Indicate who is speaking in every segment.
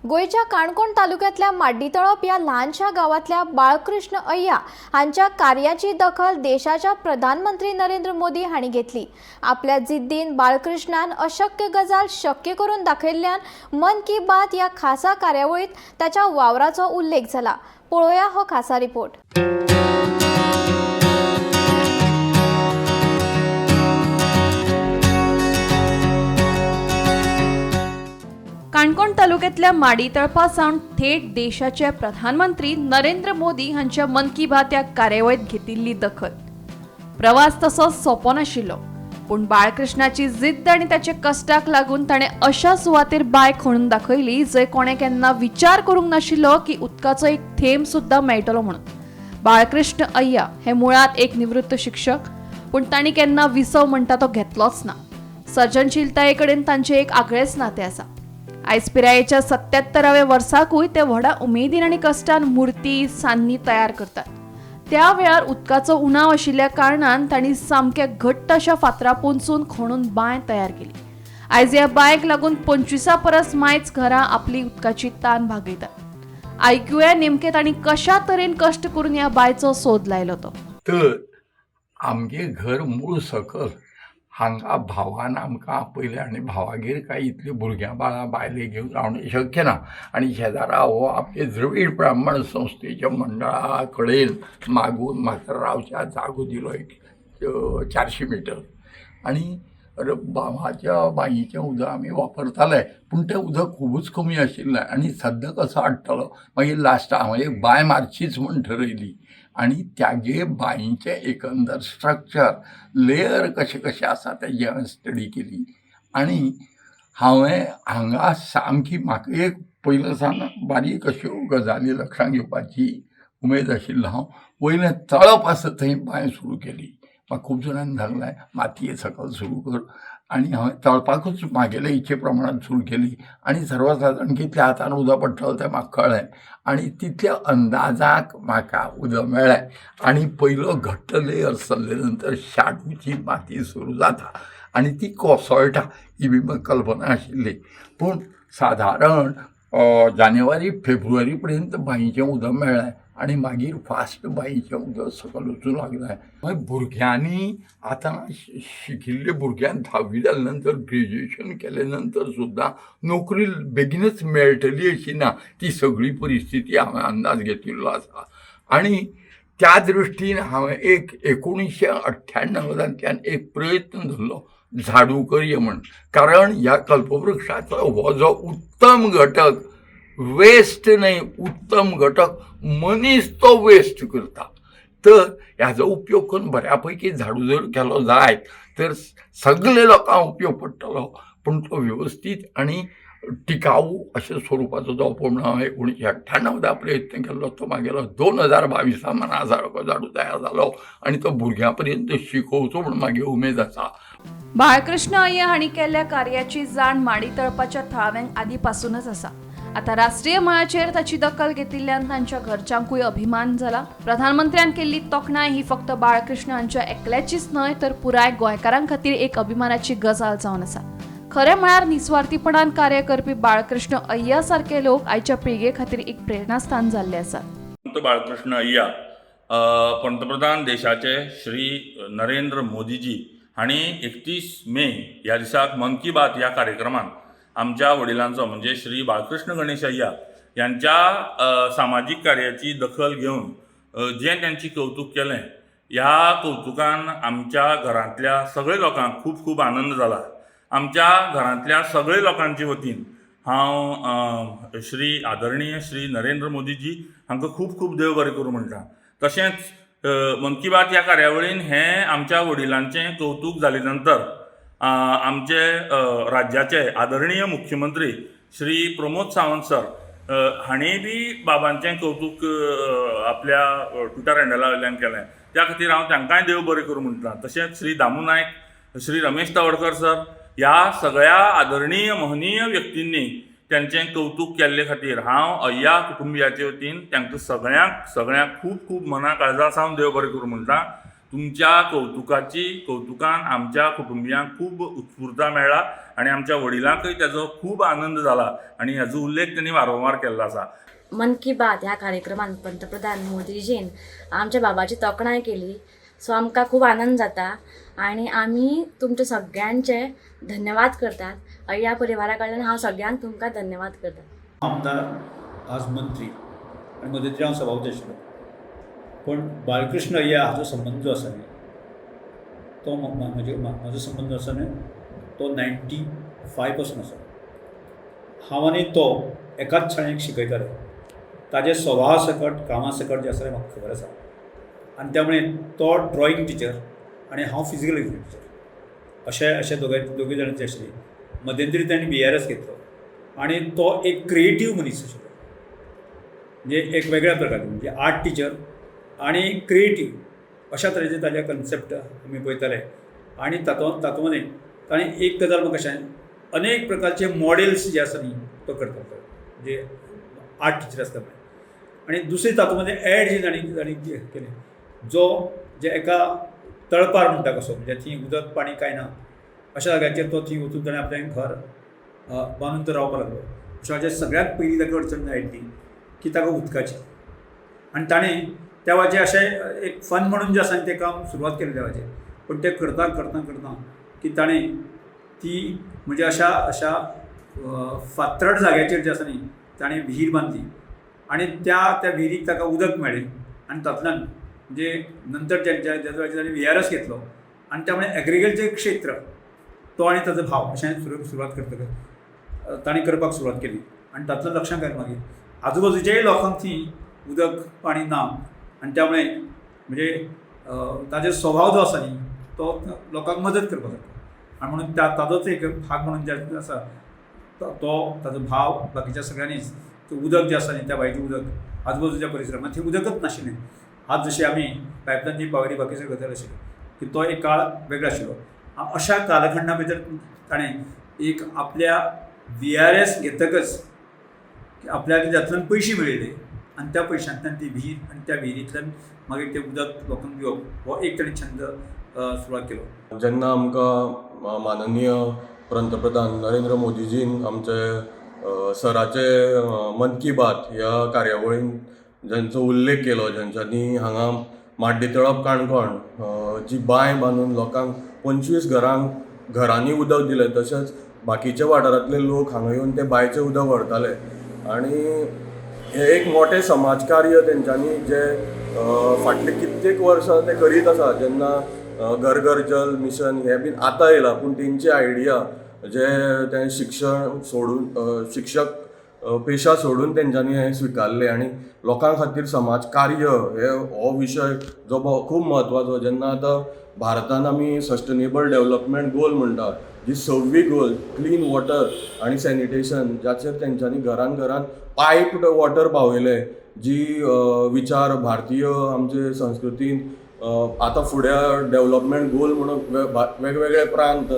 Speaker 1: गोंयच्या काणकोण तालुक्यांतल्या माड्डीतळप ह्या ल्हानशा गांवांतल्या बाळकृष्ण अय्या हांच्या कार्याची दखल देशाच्या प्रधानमंत्री नरेंद्र मोदी हांणी घेतली. आपल्या जिद्दीन बाळकृष्णान अशक्य गजाल शक्य करून दाखयल्ल्यान मन की बात ह्या खासा कार्यावळीत ताच्या वावराचो उल्लेख जाला. पळोवया हो खासा रिपोर्ट.
Speaker 2: काणकोण तालुक्यांतल्या माडीतळपा सावन थेट देशाचे प्रधानमंत्री नरेंद्र मोदी हांच्या मन की बात ह्या कार्यावळीत घेतिल्ली दखल. प्रवास तसो सोंपो नाशिल्लो, पूण बाळकृष्णाची जिद्द आनी ताच्या कश्टाक लागून ताणें अशा सुवातेर बांय खणून दाखयली जंय कोणें केन्ना विचार करूंक नाशिल्लो की उदकाचो एक थेंब सुद्दां मेळटलो म्हणून. बाळकृष्ण अय्या हे मुळांत एक निवृत्त शिक्षक, पूण तांणी केन्ना विसव म्हणटा तो घेतलोच ना. सर्जनशीलताये कडेन तांचें एक आगळेंच नातें आसा. आयज पिरायेच्या 77व्या वर्साकूय ते व्हडा उमेदीन आनी कश्टान मुर्ती सान्नी तयार करतात. त्या वेळार उदकाचो उणाव आशिल्ल्या कारणान तांणी सामक्या घट्ट अशा फातरा पोंदसून खणून बांय तयार केली. आयज ह्या बांयक लागून 25 परस मायच घरां आपली उदकाची तान भागयतात. आयकुया नेमके तांणी कशा तरेन कश्ट करून ह्या बांयचो सोद लायलो तो.
Speaker 3: तर आमगे घर मूळ सकल हांगा भावान आमकां आपयलें आनी भावागेर काय इतलीं भुरग्यां बाळां बायले घेवन रावणें शक्य ना आनी शेजारा हो आमचे द्रवीड ब्राह्मण संस्थेच्या मंडळा कडेन मागून म्हाका रावच्या जागो दिलो एक 400 मिटर आनी भावाच्या बांयचें उदक आमी वापरताले, पूण तें उदक खुबूच कमी आशिल्लें आनी सद्दां कसो हाडटलो. मागीर लास्टाक हांवें एक बांय मारचीच म्हूण ठरयली आनी त्यागे बांयचें एकंदर स्ट्रक्चर लेयर कशें कशें आसा तेजी हांवें स्टडी केली आनी हांवें हांगा सामकी म्हाका एक पयले सावन बारीक अश्यो गजाली लक्षांत घेवपाची उमेद आशिल्लो. हांव वयलें तळप आसा थंय बांय सुरू केली. म्हाका खूब जाणांनी सांगलें मातये सकयल सुरू कर आनी हांवें तळपाकूच म्हागेले इच्छे प्रमाणान सुरू केली आनी सर्वसादारण कितल्या हातान उदक पडटलें तें म्हाका कळ्ळें आनी तितल्या अंदाजाक म्हाका उदक मेळ्ळें आनी पयलो घट्ट लेयर सरले नंतर शाडूची माती सुरू जाता आनी ती कोसळटा ही बी म्हाका कल्पना आशिल्ली. पूण सादारण जानेवारी फेब्रुवारी पर्यंत बांयचें उदक मेळ्ळें आनी मागीर फास्ट बांयचें उदक सकयल वचूंक लागलें. मागीर भुरग्यांनी आतां शिकिल्ल्या भुरग्यांक 10वी जाले नंतर ग्रेज्युएशन केले नंतर सुद्दां नोकरी बेगीनच मेळटली अशी ना, ती सगळी परिस्थिती हांवें अंदाज घेतिल्लो आसा आनी त्या दृश्टीन हांवें एक 1998 एक प्रयत्न धरलो झाडू करया म्हण, कारण ह्या कल्पवृक्षाचो हो जो उत्तम घटक वेस्ट न्हय, उत्तम घटक मनीस तो वेस्ट करता, तर ह्याचो उपयोग करून बऱ्या पैकी झाडू जर केलो जायत तर सगळे लोकांक उपयोग पडटलो, पूण तो वेवस्थीत आनी टिकाऊ अशें स्वरुपाचो जावपा म्हणून हांवें 1998 प्रयत्न केल्लो. तो मागेलो 2022 मना सारको झाडू तयार जालो आनी तो भुरग्यां पर्यंत शिकोवचो म्हूण मागीर उमेद आसा.
Speaker 2: बाळकृष्ण अय्या हांणी केल्ल्या कार्याची जाण माडीतळपाच्या थळाव्यांक आदी पासूनच आसा. आता राष्ट्रीय मळाचेर ताची दखल घेतिल्ल्यान तांच्या घरच्यांकूय अभिमान जाला. प्रधानमंत्र्यान केल्ली तोखणाय ही फक्त बाळकृष्ण हांच्या एकल्याचीच न्हय तर पुराय गोंयकारां खातीर एक अभिमानाची गजाल जावन आसा. खरें म्हळ्यार निस्वार्थीपणान कार्य करपी बाळकृष्ण अय्या सारके लोक आयच्या पिळगे खातीर एक प्रेरणास्थान जाल्ले आसात.
Speaker 4: बाळकृष्ण अय्या पंतप्रधान देशाचे श्री नरेंद्र मोदीजी हांणी 31 मे ह्या दिसाक मन की बात ह्या कार्यक्रमान आमच्या वडिलांचो म्हणजे श्री बाळकृष्ण गणेश अय्या यांच्या सामाजीक कार्याची दखल घेवन जें त्यांची कौतूक केलें, ह्या कौतुकान आमच्या घरांतल्या सगळे लोकांक खूब खूब आनंद जाला. आमच्या घरांतल्या सगळे लोकांचे वतीन हांव श्री आदरणीय श्री नरेंद्र मोदीजी हांकां खूब खूब देव बरें करूं म्हणटा. तशेंच मन की बात ह्या कार्यावळीन हें आमच्या वडिलांचें कौतूक जाले नंतर आमचे राज्याचे आदरणीय मुख्यमंत्री श्री प्रमोद सावंत सर हांणी बी बाबांचें कौतूक आपल्या ट्विटर हँडला वयल्यान केलें, त्या खातीर हांव तांकांय देव बरें करूं म्हणटा. तशेंच श्री दामू नायक, श्री रमेश तवडकर सर ह्या सगळ्या आदरणीय महनीय व्यक्तींनी त्यांचें कौतूक केल्ले खातीर हांव अय्या कुटुंबियाचे वतीन तांकां सगळ्यांक सगळ्यांक खूब खूब मना काळजा सावन देव बरें करूं म्हणटा. तुमच्या कवतुकाची कवतुकान आमच्या कुटुंबियांक खूब उत्स्फूर्ता मेळ्ळा आनी आमच्या वडिलांकय ताजो खूब आनंद जाला आनी हाजो उल्लेख तेणी वारंवार केल्लो आसा.
Speaker 5: मन की बात ह्या कार्यक्रमान पंतप्रधान मोदीजीन आमच्या बाबाची तोखणाय केली, सो आमकां खूब आनंद जाता आनी आमी तुमचे सगळ्यांचे धन्यवाद करतात. ह्या परिवारा कडल्यान हांव सगळ्यांक तुमकां धन्यवाद करता.
Speaker 6: आमदार आज मंत्री आनी मदीं हांव सभापती आशिल्लो, पूण बाळकृष्ण अय्या हाचो संबंद जो आसा न्ही तो म्हजो संबंद आसा न्ही तो 95 पासून आसा. हांव आनी तो एकाच शाळेक शिकयताले. ताजे स्वभावा सकट कामा सकट जें आसा तें म्हाका खबर आसा आनी त्यामुळे तो ड्रॉइंग टिचर आनी हांव फिजिकल एज्युकेशन टिचर अशें अशें दोगूय जाणांची आशिल्ली. मध्यंतरी ताणें BRS घेतलो आनी तो एक क्रिएटीव मनीस आशिल्लो, म्हणजे एक वेगळ्या प्रकारचे, म्हणजे आर्ट टिचर आनी क्रिएटीव अशा तरेचे ताजे कन्सेप्ट आमी पळयताले. आनी तातूंत मदीं ताणें एक गजाल म्हाका कशें अनेक प्रकारचे मॉडेल्स जे आसा न्ही तो करतालो, म्हणजे आर्ट टिचर आसता पळय. आनी दुसरें तातूंत मदीं एड जे ताणें केलें जो जे एका तळपार म्हणटा कसो, म्हणजे थंय उदक पाणी कांय ना अशा जाग्याचेर तो थंय वचून ताणें आपलें घर बांदून तो रावपाक लागलो. अशें सगळ्यांत पयलीं ताका अडचण आयली की ताका उदकाची, आनी ताणें त्या वेळाचेर अशें एक फन म्हणून जें आसा तें काम सुरवात केलें त्या वेळाचेर. पूण तें करता करता करता की ताणें ती म्हणजे अशा अशा फातरट जाग्याचेर जें आसा न्ही ताणें विहीर बांदली आनी त्या त्या विहिरीक ताका उदक मेळ्ळें आनी तातूंतल्यान म्हणजे नंतर ज्या वेळाचेर ताणें VRS घेतलो आनी त्यामुळे एग्रीकल्चर क्षेत्र तो आनी ताजो भाव अशें सुरवात करतकच ताणें करपाक सुरवात केली. आनी तातूंतल्यान लक्षांत आयलें मागीर आजूबाजूच्याय लोकांक थंय उदक पाणी ना आनी त्यामुळे म्हणजे ताजो स्वभाव जो आसा न्ही तो लोकांक मदत करपाक जाता आनी म्हणून ताजोच एक भाग म्हणून जे आसा तो ताजो भाव बाकीच्या सगळ्यांनीच तें उदक जें आसा न्ही त्या बांयचें उदक आजूबाजूच्या परिसरांत थंय उदकच नाशिल्लें. आज जशें आमी पायपलायन पावयली बाकी सगळें गजाल आशिल्ली की तो एक काळ वेगळो आशिल्लो. अशा कालखंडा भितर ताणें एक आपल्या VRS घेतकच आपल्याक जातूंतल्यान पयशे मेळयले आनी त्या पयशांतल्यान ती विहीर आनी त्या विहिरींतल्यान मागीर तें उदक लोकांक दिवप हो एक ताणें छंद सुरवात केलो.
Speaker 7: जेन्ना आमकां माननीय पंतप्रधान नरेंद्र मोदीजीन आमचे सराचे मन की बात ह्या कार्यावळीन जांचो उल्लेख केलो, ज्यांच्यानी हांगा माड्डीतळप काणकोण जी बांय बांदून लोकांक 25 घरांक घरांनी उदक दिलें, तशेंच बाकीच्या वाठारांतले लोक हांगा येवन ते बांयचें उदक व्हरताले. आनी हें एक मोठें समाजकार्य तेंच्यांनी जें फाटलीं कित्येक वर्सां ते करीत आसा. जेन्ना घर घर जल मिशन हें बीन आतां येयलां, पूण तेंची आयडिया जे तें शिक्षण सोडून शिक्षक पेशा सोडून तेंच्यांनी हें स्विकारलें आनी लोकां खातीर समाज कार्य हे हो विशय जो खूब म्हत्वाचो. जेन्ना आतां भारतान आमी सस्टेनेबल डेवलपमेंट गोल म्हणटा, जी 6वी गोल क्लीन वॉटर आनी सॅनिटेशन, जाचेर तेंच्यांनी घरान घरान पायप्ड वॉटर पावयलें, जी विचार भारतीय आमचे संस्कृतीन आतां फुडें डेवलपमेंट गोल म्हणून वेगवेगळे प्रांत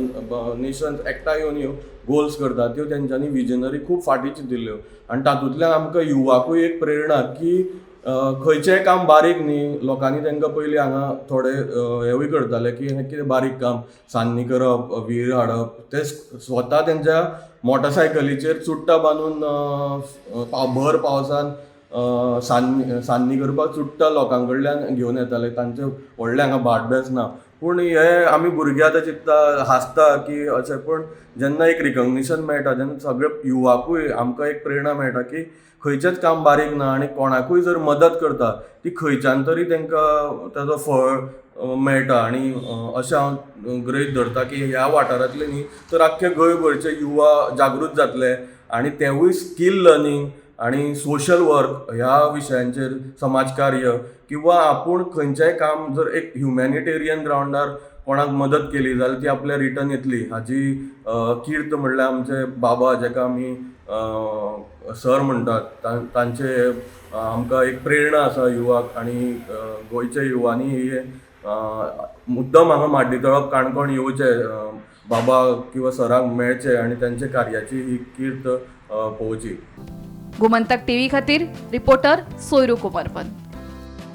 Speaker 7: नेशन्स एकठांय येवन ह्यो गोल्स करतात, त्यो तेंच्यांनी विजनरी खूब फाटीं चिंतिल्ल्यो. आनी तातूंतल्यान आमकां युवाकूय एक प्रेरणा की खंयचेंय काम बारीक न्ही, लोकांनी तांकां पयलीं हांगा थोडे हेवूय करताले की हें कितें बारीक काम, सान्नी करप, विहीर हाडप, ते स्वता तेंच्या मोटरसायकलीचेर चुट्टां बांदून भर पावसान सान्नी करपाक चुट्टां लोकां कडल्यान घेवन येताले. तांचे व्हडलें हांगा भाट बेस ना, पूण हे आमी भुरगे आतां चिंत्ता, हांसता की अशें, पूण जेन्ना एक रिकग्निशन मेळटा तेन्ना सगळे युवाकूय आमकां एक प्रेरणा मेळटा की खंयचेंच काम बारीक ना आनी कोणाकूय जर मदत करता ती खंयच्यान तरी तांकां ताजो फळ मेळटा. आनी अशें हांव गृहीत धरता की ह्या वाठारांतले न्ही तर आख्खे गोंयभरचे युवा जागृत जातले आनी तेवूय स्कील लर्नींग आनी सोशल वर्क ह्या विशयांचेर, समाजकार्य किंवा आपूण खंयचेंय काम जर एक ह्युमॅनिटेरियन ग्रावंडार कोणाक मदत केली जाल्यार ती आपल्या रिटर्न येतली हाजी कीर्त म्हणल्यार आमचे बाबा जेका आमी सर म्हणटात तांचे आमकां एक प्रेरणा आसा युवाक. आनी गोंयच्या युवांनी हे मुद्दम हांगा माड्डीतळप काणकोण येवचें, बाबा किंवा सरांक मेळचें आनी तांच्या कार्याची ही कीर्त पळोवची.
Speaker 2: गोमंतक टीव्ही खातीर रिपोर्टर सोयरू कुमारपन.